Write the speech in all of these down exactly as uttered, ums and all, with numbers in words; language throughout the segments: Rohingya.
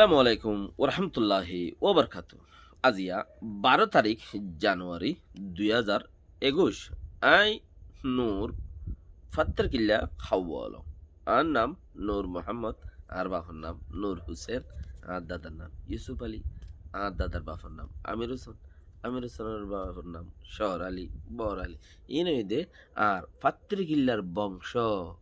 Assalamu alaikum warahmatulláhi wabarakátuhu. Aziya baró tarík januwari dui házar ekuic. Aññí Nur, Fattirkilla Háwalong. Añár nam Nur Muhámmod, añár bafor nam Nur Husén, añár dadar nam Yusuf Ali, añár dadar bafor nam Amir Husén, Amir Husónor bafor nam Cóor Ali, Bor Ali. Iín óilde añár Fattirkillar bongcó.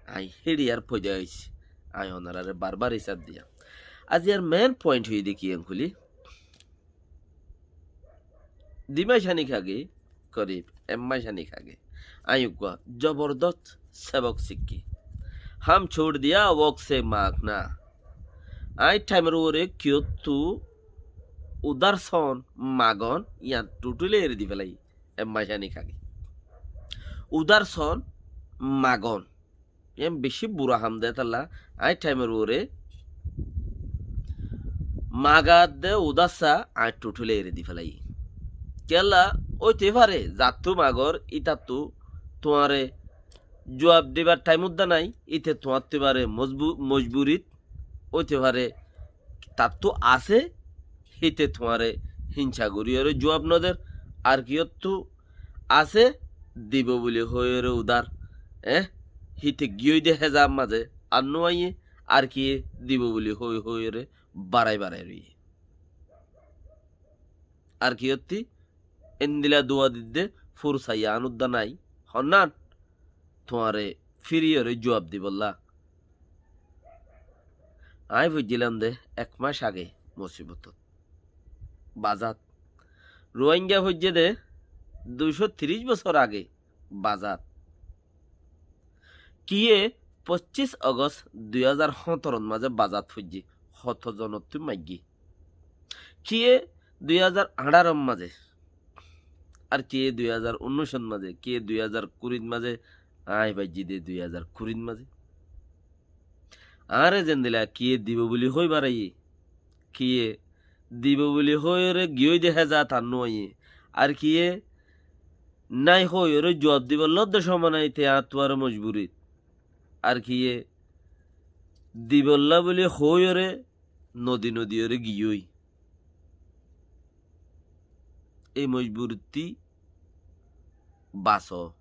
Aññí héçiyar foida óiyi. Aññí onoráre barbar isab diyum. Aziyar main point óilde ki enkuli? Di mac hánik age, korib ek mac hánik age, aññí uggwá zobordos sebok sikí. ہم چھوڑ دیا وقت سے مانگنا. Aññí thaimor uore kiyóttu udár soón, magon, yián totally eri di félaiyi. Ek mac hánik age. Udár soón, magon. Yián beci bura ham de tálla, aññí thaimor uore maga de udár soón aññí totally eri di félaiyi. Kiyólla, óite fare, zattú magor, ítattu tuáñre juab dibar thaim udda nái, íte tuáñttu ibare mozbu-, mozburit óite fare, tattú asé, híte tuáñre hínsa goríyore juab no der, ar kiyóttu asé, dibo buli hoiyore udár, e, híte giyói de hézar mazé, ar no aiyé, ar kiyé dibo buli hoi hoiyore barai barai roiyé. Ar kiyótti endilla dua didde fursa yián udda nái, honnán tuáñre firiyore juab dibolla. Aññí foijjílam de ek mac age musibotot. Bazat. Ruáinga foijjé de duicó tiríc bosór age bazat. Kiyé foccíc Ogost dui házar hóñtorot mazé bazat foijjé, hoto zonottú maiggé. Kiyé dui házar añçárot mazé, ar kiyé dui házar unnúicot mazé, kiyé dui házar kurit mazé, aññí faijjí de dui házar kurit mazé. Añáre zendilla kiyé dibo buli hoi baraiyé, kiyé dibo buli hoiyore giyói de héza tar no aiyé, ar kiyé nái hoiyore juab dibolla de cómot nái, te añáttu aró mozburit, ar kiyé dibolla buli hoiyore nodi nodiyore giyói. E mozburittú baso.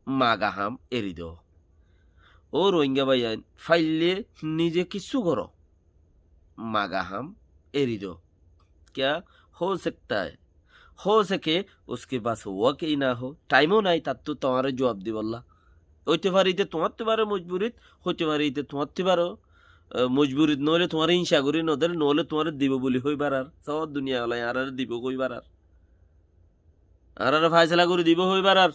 Maga ham eri do. Ó Ruáinga báiyain, faille nize kissú goró. Maga ham eri do. کیا ہو سکتا ہے؟ ہو سکے اس کے پاس وقت ہی نہ ہو، thaim ó nái tattú tuáñre juab dibolla. Óite fare íte tuáñttu ibare mozburit, óite fare íte tuáñttu ibare, e, mozburit, noóile tuáñre hínsa gorí no der, noóile tuáñre dibo buli hoi barar. Sóo duniyai ola añáráre dibo hoi barar. Añáráre faisala gorí dibo hoi barar.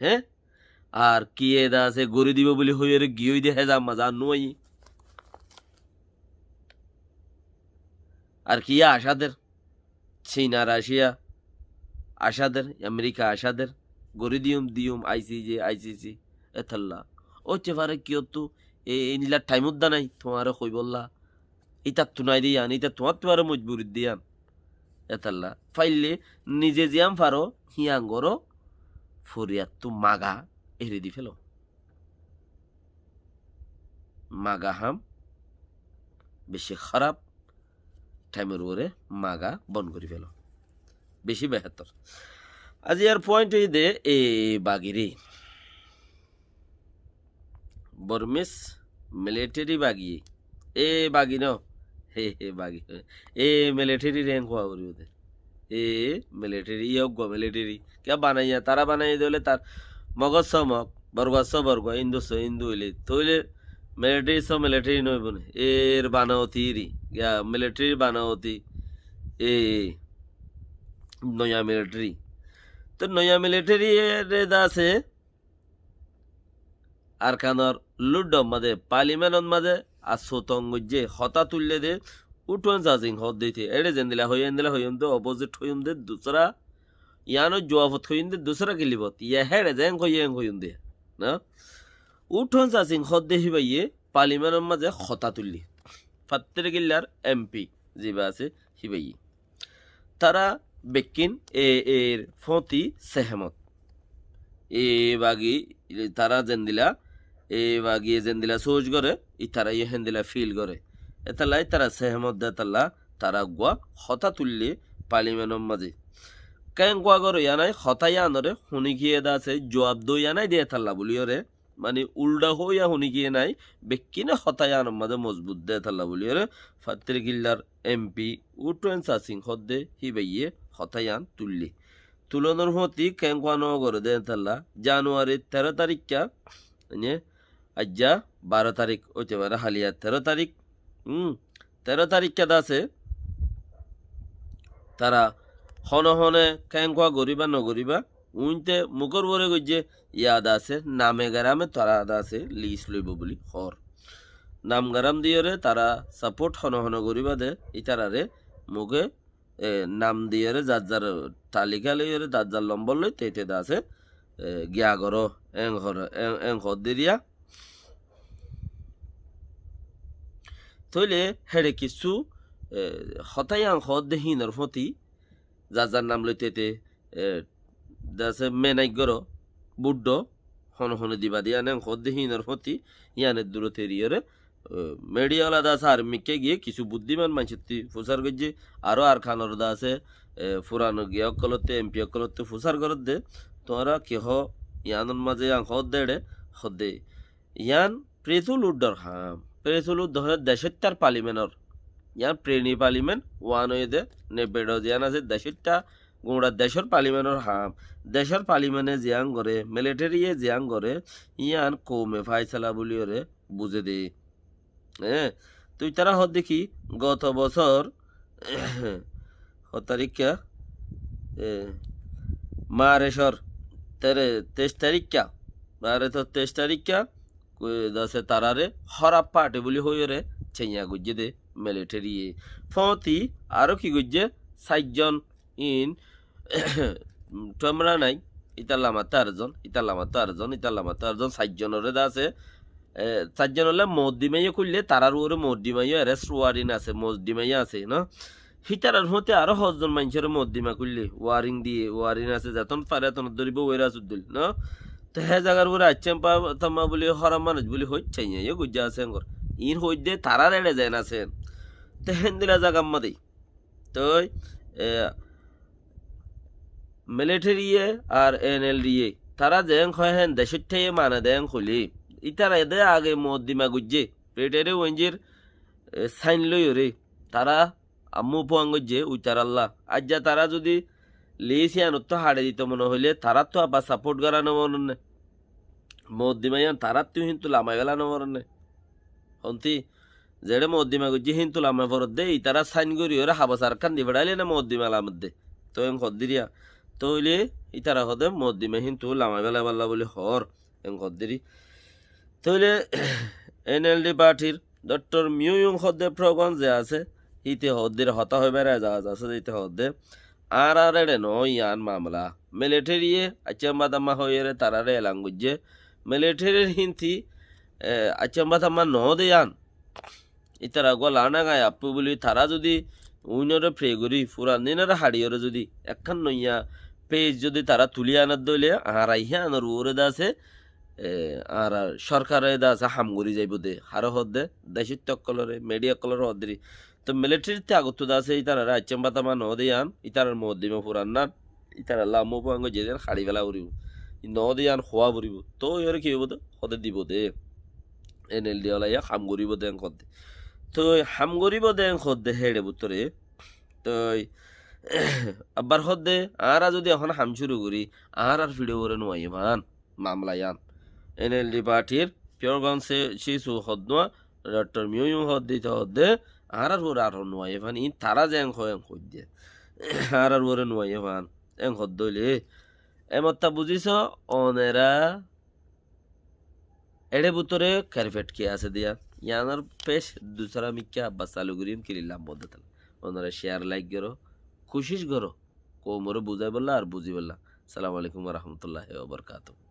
Hé? Ar kiyé de asé gorí dibo buli hoiyore giyói de héza mazé ar no aiyé. Ar kiyé acá der, Cin ar Racia acá der, Amerika acá der, gorí diyum, diyum, ICJ, ICC, etolla. Óite fare kiyóttu, e, endilla thaim udda nái, tuáñre hoibolla. Ítattu nái de yián, íte tuáñttu ibare mozburit de yián. Etolla. Faille nize ziyán faro, híyan goró, foriyattú maga eri di félo. Maga ham beci háraf, thaimor uore maga bon gorí félo. Beci behétor. Aziyar point óilde e bagiri. Bormis militeri bagi. E bagi no. He, he, bagi. E militeri re en kua gorí de. E militeri, e uggwá militeri. Kiyá banaiye, tará banaiye de óile tar Mogor só Mog, Borguar só Borgua, Hindur só Hindu óile. Tóile militeri só militeri no óibo né. Er banawoti eri. Kiyá militeri banawoti. E noya militeri. Tó noya militeri re de asé Arkanor luddor mazé, palimentor mazé, ar sutong goijjé, hotá tuille de, uthón sasing hoódde íte. Éçe zendilla hoiyé, endilla hoiyum de, opposite hoiyum de, dusra, yiáno juwafot hoiyum de, dusra kilibot. Yá héçe zeén hoiyé, eén hoiyum de. Na? Uthón sasing hoódde híbaye, palimentor mazé hotá tuille. Fattirkillar MP, ziba asé, híbaye. Tará bekkín e, er fóti sehemot. E bagi, tará zendilla e bagi zendila sóoc gore, itará yó hendila fil gore. Etalla itará sehemot de etalla tará eggúa hotá tuille palimenor mazé. Keéngua gore yían ai hotá yíanore hunikiye de asé juab do yían ai de etalla buliyore, mani ulda hoiya hunikiye nai, bekkíne hotá yíanor mazé mozbut de etalla buliyore, fattirikillar em pi Utuen Sasing hoódde híbaye hotá yían tuille. Tulonor fúañti keéngua no gore de etalla, Januarir teró tarikka, mane, aijja baró tarik óite fare, háliya teró tarik, hum, teró tarikka de asé, tará hone hone keéngua goríba no goríba, uinte mukór uore goijjé, yad asé, name garame tará de asé, lis loibo buli hoór. Nam garam diyore tará saport hone hone goríba de, itarare muke e, nam diyore zar zar talika loiyore zar zar lombor loi te te de asé, e, giya goró, eng hor-, eng, eng hoódde riya. Tóile héçe kissú, e, hotá yían hoódde híinor fúañti zar zar nam loi te te, e, de asé menai goró, buddho, hone hone diba de yían eng hoódde híinor fúañti, yían eddurót eriyore, e, mediya ola de asé ar mikká giyé kissú buddíman maincótti fusár goijjé, aró Arkanor de asé, e, furan giya ókkolótte, em pi ókkolótte fusár gorédde, tuáñra ki hoó, yíanor mazé yían hoódde eçé, hoódde. Yían Preethu Luddor ham. Preethu Luddo hoó decóttar palimenor. Yían Preeni palimen, uan óiye de, Naypyidaw ziyán asé decótta, guñça decór palimenor ham. Decór palimene ziyán goré, militariye ziyán goré, yían koume faisala buliyore buzé de. Eé, toi tará hoódde ki, goto bosór, hot tarikka, e, Marecor tere-, teic tarikka, Marecor teic tarikka, koi de asé tarare hóraf parti buli hoiyore ceiña goijjé de militariye. Fóñti aró ki goijjé, sairjon in tuámra nai, ítalla mattú arekzon, ítalla mattú arekzon, ítalla mattú arekzon, sairjonore de asé, e, sairjon ólla moddima yó kúille, tarár uore moddima yó arrest warin asé, moddima yó asé, no? Hítarar fúañti aró hozzon maincóre moddima kúille, warin diye, warin asé, zeton fare eton dóribo, Weir Asudul, no? Te hé zagar uore Aiccam Ba-, Tamma buli, hóraf manúic buli hoi, ceiña yó goijjé asé engor. Iín hoidde tarár eçe zen asé. Te héndilla zagar mazé. Toi, e, militariye ar en el diye, tará zeén hoó héen decóittaye mane deén hoilé, ítara de age moddima goijjé, Briténe uenjir, e, sain loiyóre, tará ammú fuan goijjé, uitaralla. Aijja tará zudi lis yíanottú haçe dito mone hoilé, taráttu abbar saport gorá no moronné. Moddima yían taráttu híntu lamai fela no moronné. Honti, zeçé moddima goijjé híntu lamai foredde, itará sain gorí óre habas Arakkán di feçáile na moddima lamedde. Toi en hoddiriya. Tóile itara hode moddima híntu lamai fela balla buli hoór en hoddiri. Tóile en el di partir Doktor Miu Yung hoddé program ze asé, híte hoddé hotá hoibar ezazot asé, híte hoddé añárar eçe noó yián mamela. Militariye Aiccam Ba Tamma hoiyóre tarare elan goijjé. Militarir hínti, e, Aiccam Ba Tamma noó de yián. Ítara gua lana gai appú buli tará zudi uinore pre gorí, furan dinore haçiyóre zudi ekkán noiya pej zudi tará tuli anadde óile, añára híanor uore de asé, e, añára sorkare de asé ham gorí zaibou de. Haré hoddé, decóitta ókkolore, media ókkolore hoddé. Toi militarittú agottú de asé, ítarare Aiccam Ba Tamma noó de yián, ítarar moddima furan nan, ítaralla ammú fuan goijjé de yián haçi fela foribou. Noó de yián hoá foribou. Toi óre ki óibo de? Hoddé dibou de. En el di ola yián ham goríbou de en hoddé. Toi ham goríbou de en hoddé héçe bútore. Toi abbar hoddé, añára zudi ehón ham cúru gorí, añárar fiçe uore nuaiyé fán. Mamela yián. En el di partir program se, sisu hoddúa, Doktor Miu Yung hoddé ite hoddé, añárar uore aró nuaiyé fán, iín tará zeén hoó en hoiddé. Añárar uore nuaiyé fán, en hoddé óile. E motta buzíso, onera eçe bútore kerfet ki asé de yián. Yiánor pec dusára mikká abbar salu goijjum, kilillam bodde tala. Onera share, like goró, kucíc goró. Koumore buzáibolla ar buzíbolla. Assalamu alaikum wa rahmatullahi wa barakatuhu.